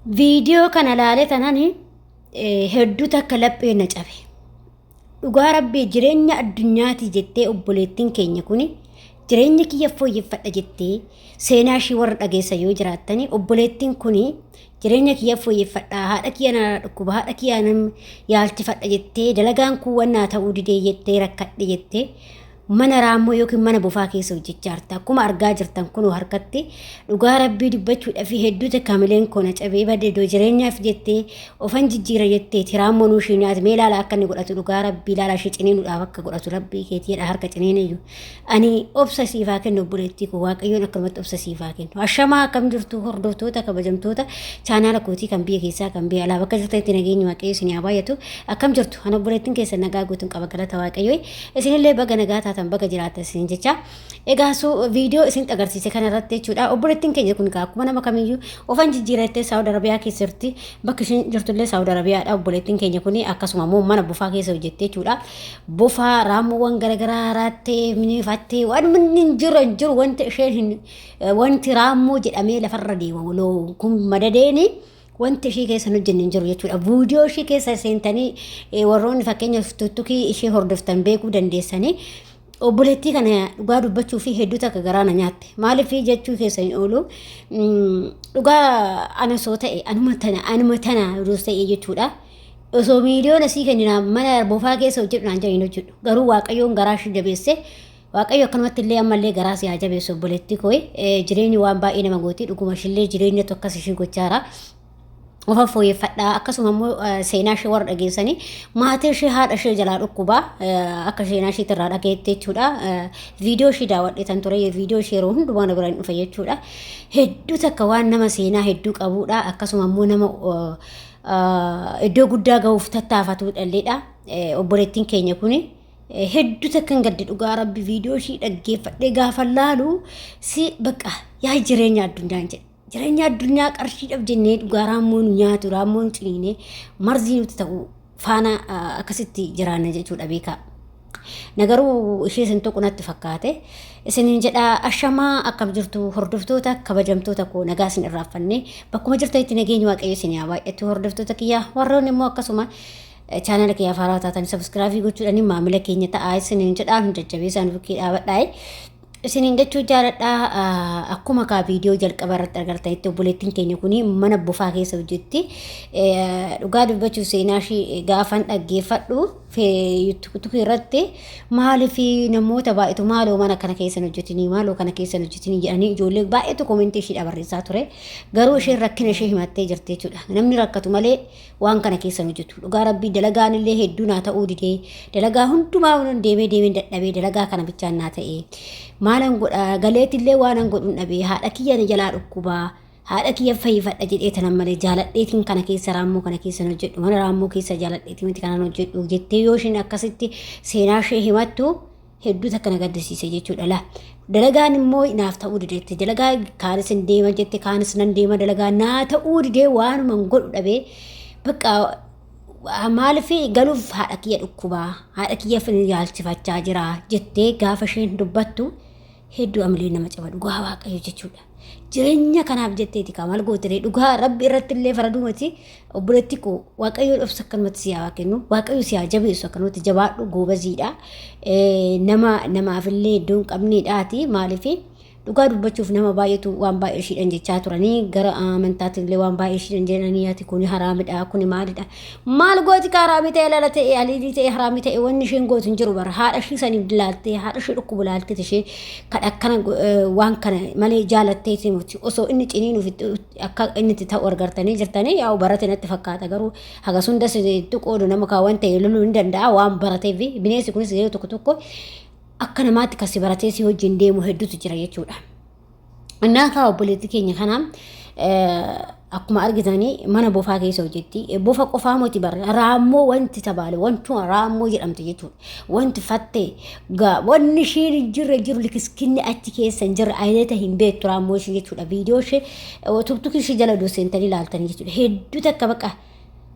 Viidiyoo kana laalee tanan hedduu takka laphee na cabe. Dhugaa rabbii jireenya addunyaati jettee obboleettiin keenya kuni jireenya kiyya fooyyeffadha jettee seenaa ishii warra dhageessa yoo jiraattani obboleettiin kuni jireenya kiyya fooyyeffadha haadha kiyya na dhukkuba haadha kiyya nan yaalchifadha jettee dalagaan kun wannaa ta'uu didee jettee rakkadhe jettee mana raammoo yookiin mana bofaa keessa hojjechaa jirta. Akkuma argaa jirtan kunoo harkatti dhugaa rabbii dubbachuudhaaf hedduu takka hamileen koo na cabee badde iddoo jireenyaaf jettee ofan jijjiira jetteeti raammoo nuu ishii nyaate mee ilaala akka inni godhatu dhugaa rabbii ilaala ishii ciniinuudhaaf akka godhatu rabbii keetiidha harka ciniiniyyuu. Ani obsa siif haa kennu obboleettii koo waaqayyoon akkanumatti obsa siif haa kennu. Ashamaa akkam jirtu hordoftoota kabajamtoota chaanaala kootii kan biyya keessaa kan biyya alaa bakka jirtanitti nageenyi waaqayyo isin haa baay'atu. Akkam jirtu ana obboleettiin keessan nagaa guutuun qaba galata waaqayyoo. Isinillee baga nagaa taatan baga jiraattan isin jecha. Egaa su viidiyoo isin agarsiise kana irratti jechuudha. Obboleettiin keenya kun egaa akkuma nama kamiyyuu ofan jijjiirattee Saawud Arabiyaa keessa jirti. Bakki isheen jirtullee Saawud Arabiyaadha. Obboleettiin keenya kun akkasuma immoo mana bofaa keessa hojjette jechuudha. Bofaa raammoowwan garaagaraa raattee minifattee waan hin jiru hin jiru wanti isheen hin wanti raammoo jedhamee lafarra deemamu loo kun madadeeni. Wanti ishii keessa hin hojjenne hin jiru jechuudha. Viidiyoo ishii keessa seentanii warroonni fakkeenyaaf tuttukii ishee hordoftan beekuu dandeessanii. Obboleettii kana dhugaa dubbachuu fi hedduu takka garaa na nyaatte. Maaliif jechuu keessa hin oolu. Dhugaa ana soo ta'e anuma tana anuma tana yeroo ta'e jechuudha. Osoo miiliyoona sii kenninaa mana bofaa keessa hojjedhu naan jedhan hin hojjedhu. Garuu Waaqayyoon garaa ishii jabeesse Waaqayyo akkanumatti illee ammallee garaa si haa jabeessu obboleettii koo jireenyi waan baay'ee nama gooti dhuguma ishillee jireenyatu akkas ishii gochaara. Ofa fooyyeffadhaa akkasuma immoo seenaa ishee warra dhageessanii maatii ishee haadha ishee jalaa dhukkubaa akka seenaa isheetti irraa dhageette jechuudha. Viidiyoo ishee daawwadhee tan ture viidiyoo ishee yeroo hundumaa na bira hin dhufa jechuudha. Hedduu takka waan nama seenaa hedduu qabuudha akkasuma immoo nama iddoo guddaa gahuuf tattaafatudha illeedha. Obboleettiin keenya kuni. Hedduu takkan gadde dhugaa rabbi viidiyoo ishii dhaggeeffadhee gaafa laalu si bakka yaa jireenya addunyaan jedhe. Jireenya addunyaa qarshiidhaaf jennee dhugaa raammoo nu nyaatu raammoo nu ciniinee marzii nuti ta'u faana akkasitti jiraanna jechuudha beekaa. Na garuu ishee isin tuqu natti fakkaate. Isiniin jedha ashamaa akkam jirtu hordoftoota kabajamtoota koo nagaa isin irraaffanne bakkuma jirtanitti nageenyi waaqayyo isin haa baay'atu hordoftoota kiyyaa warroonni immoo akkasuma Chaanala kiyyaaf haaraa taatan sabiskiraabii gochuudhaan maamila keenya ta'aa isiniin jedhaa nu jajjabeessaa nu bukkee dhaabadhaa. Isiniin jechuu jaaladhaa akkuma kaa viidiyoo jalqaba irratti agartanitti obboleettiin keenya kun mana bofaa keessa hojjetti. Dhugaa dubbachuuf seenaa ishii gaafan dhaggeeffadhu yuutuubii irratti maaliif namoota baay'eetu maaloo mana kana keessa hin hojjetinii maaloo kana keessa hin hojjetinii jedhanii ijoollee baay'eetu komentii ishiidha barreessaa ture. Garuu isheen rakkina ishee himattee jirti jechuudha. Namni rakkatu malee waan kana keessa hin hojjetu. Dhugaa rabbii dalagaan illee hedduu naa ta'uu didee dalagaa hundumaa deemee deemee dadhabee dalagaa kana bichaan naa ta'e. Maalan godha galeetti illee waanan godhuun dhabee haadha kiyya na jalaa dhukkubaa haadha kiyya fayyifadha jedhee tanan malee jaaladheetiin kana keessa raammoo kana keessa hin hojjedhu mana raammoo keessa jaaladheetiin miti kanan hojjedhu jettee yoo isheen akkasitti seenaa ishee himattu hedduu takka na gaddisiise jechuudha laa. Dalagaan immoo naaf ta'uu dideette. Dalagaa kaanis hin deema jette kaanis nan deema dalagaa naa ta'uu didee waanuma hin godhu dhabee bakka maaliif galuuf haadha kiyya dhukkubaa haadha kiyya yaalchifachaa jira jettee gaafa isheen dubbattu hedduu amilee nama caba dhugaa waaqayyo jechuudha. Jireenya kanaaf jetteeti kaa maal gootiree dhugaa rabbi irratti illee faradumati obboleetti koo waaqayyo dhofsa akkanumatti si haa kennu waaqayyo si haa jabeessu akkanumatti jabaadhu goobaziidha. Nama namaafillee iddoo hin qabneedhaati maaliif dhugaa dubbachuuf nama baay'eetu waan baay'ee ishiidhan jechaa turanii gara amantaatti illee waan baay'ee ishiidhan jedhanii ati kuni haraamidha kuni maalidha maal gooti ka haraamii ta'e lala ta'e haliilii ta'e haraamii ta'e wanni isheen gootu hin jiru bara haadha ishii saniif laaltee haadha ishii dhukkubu laaltee ishee kan akkana waan kana malee jaalatteeti miti osoo inni ciniinuuf akka inni itti ta'u argartanii jirtanii yaa'u barate natti fakkaata garuu hagas hundas itti qoodu nama kaa waan ta'e loluu hin danda'a waan barateef bineensi kunis yeroo tokko tokko akka namaatti kan si baratee si wajjin deemu hedduutu jira jechuudha. Innaa kaa obboleettii keenya kana akkuma argitanii mana bofaa keessa hojjetti. Bofa qofaa miti bara raammoo wanti tabaale wantuma raammoo jedhamtu jechuudha. Wanti fattee wanni ishiin hin jirre jiru likiskinni achi keessa hin jirre ayinata hin beektu raammoo ishii jechuudha. Viidiyoo ishee tuktukii ishee jala duuseentanii ilaaltanii jechuudha. Hedduu takka baqa.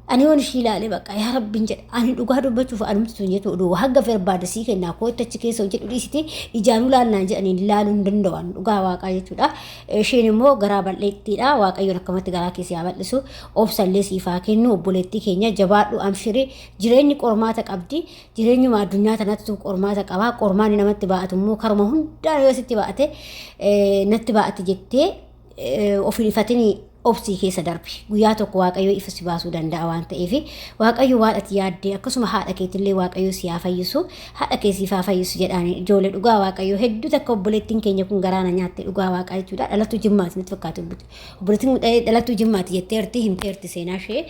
Ani yoon ishii ilaale bakka yaa rabbiin jedha. Ani dhugaa dubbachuuf anumti tun jettu oduu hanga barbaade sii kennaa kootti achi keessa hojjedhu dhiisite ijaanuu laalnaan jedhanii laaluu hin danda'an dhugaa waaqaa jechuudha. Isheen immoo garaa bal'eettiidha. Waaqayyoon akkamatti garaa keessa haa bal'isu. Obsallee siif haa kennu obboleettii keenya jabaadhu amshirii jireenyi qormaata qabdi. Jireenyuma addunyaa tanattu qormaata qaba. Qormaanni namatti ba'atu immoo karuma hundaan yoo sitti ba'ate natti ba'ate jettee of hin ifatinii obsii keessa darbi. Guyyaa tokko Waaqayyo ifa si baasuu danda'a waan ta'eef Waaqayyo waan ati yaaddee akkasuma haadha keetillee Waaqayyo si haa fayyisu haadha kee siif haa fayyisu jedhaan ijoollee dhugaa Waaqayyo hedduu takka obboleettiin keenya kun garaa na nyaatte dhugaa Waaqaa jechuudha. Dhalattuu Jimmaati natti fakkaate obboleettiin kun dhalattuu Jimmaati jetteerti himteerti seenaa ishee.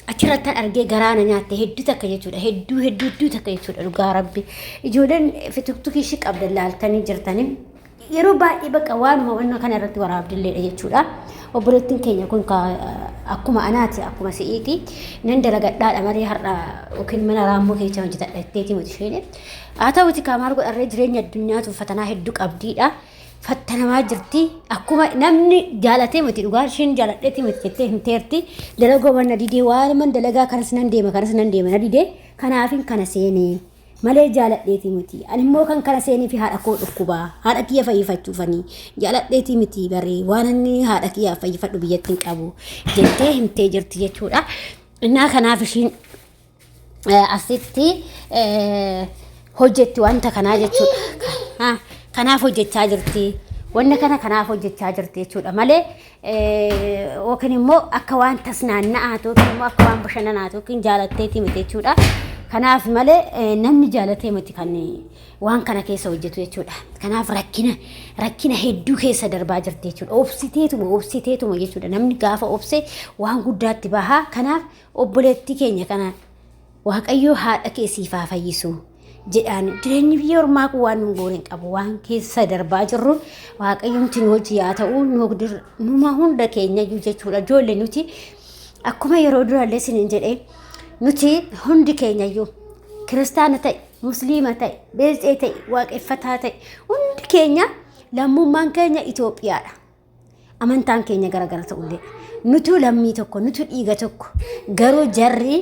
Achirrattan argee garaa na nyaatte hedduu takka jechuudha. Hedduu hedduu hedduu takka jechuudha dhugaa rabbi. Ijoolleen fituktukii ishii qabdan laaltanii jirtanii yeroo baay'ee bakka waanuma wanna kana irratti waraabdilleedha jechuudha. Obboleettiin keenya kun akkuma anaati akkuma si'iiti nan dalagadhaadha malee har'a yookiin mana raammoo keessa hojjetadha jetteeti miti isheen. Haa ta'uti kaa maal godharree jireenya addunyaatu fatanaa hedduu qabdiidha. Fattanamaa jirti. Akkuma namni jaalatee miti dhugaa isheen jaaladheeti miti jettee himteerti. Dalagoo manna didee waan dalagaa kanas nan deema kanas nan deema na didee kanaafin kana seenee. Malee jaaladheetii miti. Ani immoo kan kana seenee fi haadha koo dhukkubaa haadha kiyya fayyifachuufanii jaaladheetii miti baree waan inni haadha kiyya fayyifadhu biyyatti hin qabu jettee himtee jirti jechuudha. Innaa kanaaf ishiin asitti hojjetti wanta kanaa jechuudha. Kanaaf hojjechaa jirti. Wanna kana kanaaf hojjechaa jirti jechuudha malee yookiin immoo akka waan tasnaanna'aatu yookiin immoo akka waan bashannanaatu yookiin jaalatteetii miti jechuudha. Kanaaf malee namni jaalatee miti kan waan kana keessa hojjetu jechuudha. Kanaaf rakkina rakkina hedduu keessa darbaa jirti jechuudha. Obsiteetuma obsiteetuma jechuudha. Namni gaafa obse waan guddaatti baha. Kanaaf obboleettii keenya kana Waaqayyoo haadha kee siif haa fayyisu jedhaan jireenyi biyya ormaa kun waan nun goone hin qabu waan keessa darbaa jirru waaqayyomti nu hojii haa ta'u numa hunda keenya iyyuu jechuudha ijoollee nuti akkuma yeroo durallee isiniin jedhee nuti hundi keenya iyyuu kiristaana ta'e musliima ta'e beelxee ta'e waaqeffataa ta'e hundi keenya lammummaan keenya Itoophiyaadha. Amantaan keenya garagara ta'ullee nutu lammii tokko nutu dhiiga tokko garuu jarri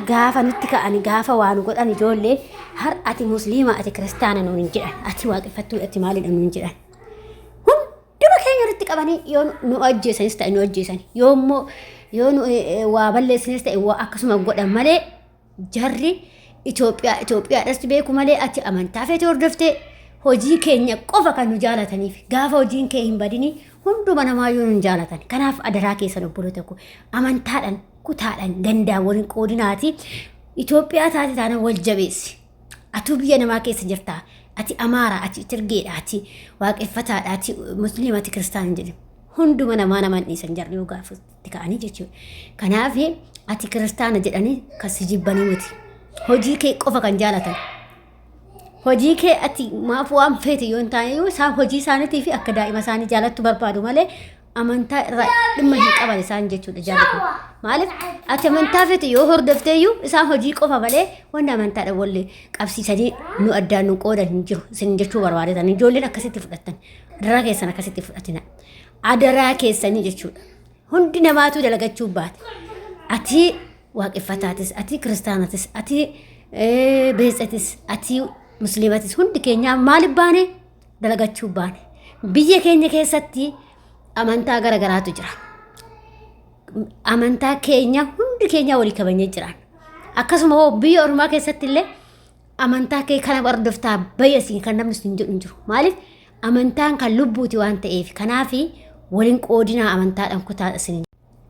gaafa nutti ka'ani gaafa waa nu godhan ijoollee har ati musliima ati kiristaana nuun hin jedhan ati waaqeffattuu ati maalidha nuun jedhan hunduma keenya walitti qabanii yoo nu ajjeesanis ta'e nu ajjeesan yoo immoo yoo nu waa balleessinis ta'e waa akkasuma godhan malee Jarri Itoophiyaa Itoophiyaadhas beeku malee ati amantaa feete hordoftee hojii keenya qofa kan nu jaalataniif gaafa hojiin kee hin badini hunduma namaayyuu nun jaalatan. Kanaaf adaraa keessan obboloota koo amantaadhaan kutaadhaan gandaan waliin qoodinaati Itoophiyaa taate taanaan wal jabeessi. Atuu biyya namaa keessa jirtaa. Ati Amaara, ati Tirgeedha, ati waaqeffataadha, ati Musliima, ati Kiristaana hin jedhin. Hunduma namaa nama hin dhiisan jarri yoo gaafa itti ka'anii jechuudha. Kanaaf ati kiristaana jedhanii kan si jibbanii miti. Hojii kee qofa kan jaalatan. Hojii kee ati maaf waan feete yoo hin taane iyyuu isaan hojii isaaniitii fi akka daa'ima isaanii jaalattu barbaadu malee amantaa irraa dhimma hin qaban isaan jechuudha jarri kun. Maaliif ati amantaa feete yoo hordoftee iyyuu isaan hojii qofa malee wanni amantaadhaan wal qabsiisanii nu addaan nu qoodan hin jiru isin jechuu barbaadetan ijoolleen akkasitti fudhattan adaraa keessan akkasitti fudhatina adaraa keessanii jechuudha. Hundi namaatuu dalagachuu baate. Ati waaqeffataatis, ati kiristaanatis, ati beetsatis, ati musliimatis hundi keenyaa maaliif baane dalagachuu baane. Biyya keenya keessatti amantaa gara garaatu jira. Amantaa keenya hundi keenyaa walii kabajnee jiraan. Akkasuma hoo biyya ormaa keessatti illee amantaa kee kana hordoftaa bayyasiin kan namni siin jedhu hin jiru. Maaliif amantaan kan lubbuuti waan ta'eef kanaaf waliin qoodinaa amantaadhaan kutaa isin.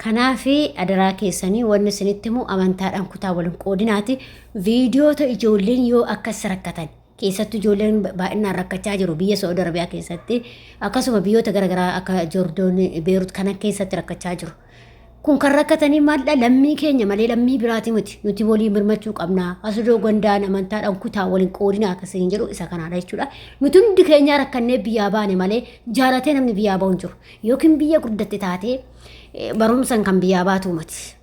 Kanaaf adaraa keessanii wanni isinitti himu amantaadhaan kutaa waliin qoodinaati. Viidiyoota ijoolleen yoo akkas rakkatan keessattuu ijoolleen baay'inaan rakkachaa jiru biyya Saa'ud Arabiyaa keessatti akkasuma biyyoota garaagaraa akka Joordoon Beerut kana keessatti rakkachaa jiru. Kun kan rakkatanii maaldha lammii keenya malee lammii biraati miti. Nuti walii birmachuu qabna. Asirroo gandaan amantaadhaan kutaa waliin qoodina akkasiin jedhu isa kanaadha jechuudha. Nuti hundi keenyaa rakkannee biyyaa baane malee jaalatee namni biyyaa bahu hin jiru. Yookiin biyya guddatte taatee barumsaan kan biyyaa baatu miti.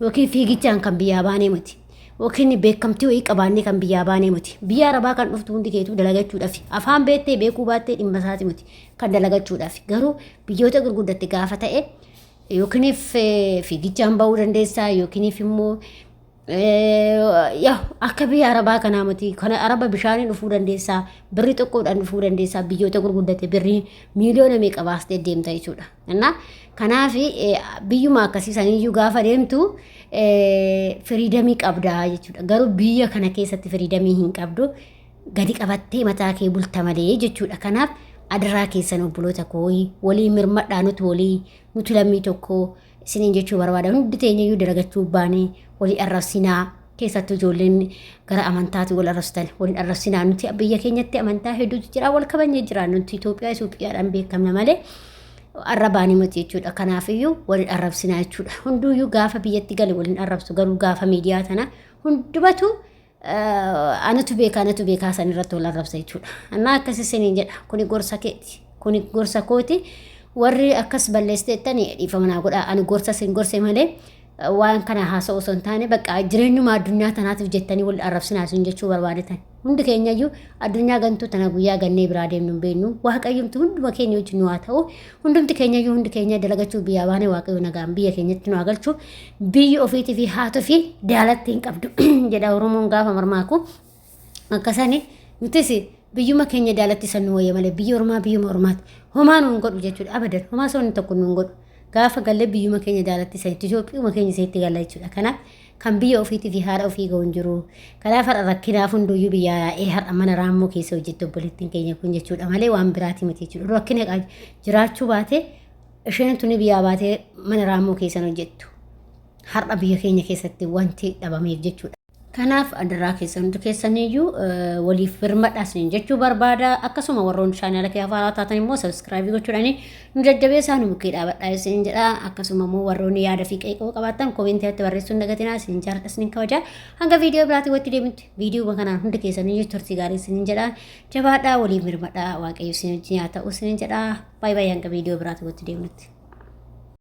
Yookiin fiigichaan kan biyyaa baanee miti. Yookiin beekamtii wayii qabaannee kan biyyaa baanee miti. Biyya arabaa kan dhuftu hundi keetuu dalagachuudhaaf afaan beektee beekuu baattee dhimma isaati miti kan dalagachuudhaaf. Garuu biyyoota gurguddatte gaafa ta'e Yookiinif fiigichaan ba'uu dandeessaa yookiinif immoo yaa akka biyya arabaa kanaa miti. Kana araba bishaaniin dhufuu dandeessaa, birrii xiqqoodhaan dhufuu dandeessaa. Biyyoota gurguddate birrii miiliyoona meeqa baastee deemta jechuudha. Innaa kanaaf biyyuma akkasii saniyyuu gaafa deemtu freedomii qabdaa jechuudha. Garuu biyya kana keessatti freedomii hin qabdu, gadi qabattee mataa kee bulta malee jechuudha. Kanaaf adaraa keessan, obboloota koo, walii mirmadhaa. Nuti walii nuti lammii tokko isiniin jechuu barbaada. Hundi teenyayyuu dalagachuu baanee walii arrabsinaa. Keessattuu ijoolleen gara amantaati wal arrabsitan, waliin arrabsinaa. Nuti biyya keenyatti amantaa hedduutu jira, wal kabajnee jira. Nuti Itoophiyaa Itoophiyaadhaan beekamna malee arrabaanii miti jechuudha. Kanaafiyyuu waliin arrabsinaa jechuudha. Hunduuyyuu gaafa biyyatti gale waliin arrabsu, garuu gaafa miidiyaa tana hundumatu anatu beekaa, anatu beekaa san irratti wal arrabsa jechuudha. Annaa akkas isiniin jedha. Kuni gorsa keeti. Kuni gorsa kooti. Warri akkas balleessiteettani dhiifama naa godhaa. Ani gorsa isin gorse malee waan kana haasa'u osoo hin taane, bakka jireenyuma addunyaa tanaatiif jettanii wal arrabsinaa isin jechuu barbaadetan. Hundi keenyayyuu addunyaa gantuu tana guyyaa gannee biraa deemnu hin beeknu. Waaqayyumti hunduma keenya wajjin nu haa ta'u. Hundumti keenyayyuu hundi keenya dalagachuu biyyaa baane, Waaqayyo nagaan biyya keenyatti nu haa galchu. Biyyi ofiitii fi haatu fi daalatti hin qabdu jedha Oromoon gaafa marmaaku. Akkasani nutis biyyuma keenya daalatti san nu wayya malee biyya ormaa biyyuma ormaati. Homaa nuun godhu jechuudha, abadan homaa soonni tokko nuun godhu. Gaafa gallee biyyuma keenya daalatti sanitti, Itoophiyuma keenya sanitti galla jechuudha. Kanaaf kan biyya ofiitii fi haadha ofii ga'u hin jiru. Kanaaf har'a rakkinaaf hunduyyuu biyyaa yaa'ee har'a mana raammoo keessa hojjetti obboleettiin keenya kun jechuudha malee waan biraatii miti jechuudha. Rakkina jiraachuu baate isheen tuni biyyaa baatee mana raammoo keessan hojjettu. Har'a biyya keenya keessatti wanti dhabameef jechuudha. Kanaaf adaraa keessan, hundi keessaniyyuu waliif birmadhaa isin jechuu barbaada. Akkasuma warroonni chaanala kee haaraa taatan immoo subscribe gochuudhaan nu jajjabeessaa, nu bukkee dhaabadhaa isin jedha. Akkasuma immoo warroonni yaada fi qeeqoo qabaattan commentii irratti barreessuu hin dagatinaa. Isin jaalladha, isin kabaja. Hanga viidiyoo biraatiin walitti deebinutti viidiyoo kanaan hundi keessaniyyuu turtii gaarii isin jedha. Jabaadhaa, waliif birmadhaa, Waaqayyo isin wajjin haa ta'u isin jedha. Baay'ee baay'ee, hanga viidiyoo biraatiin walitti deebinutti.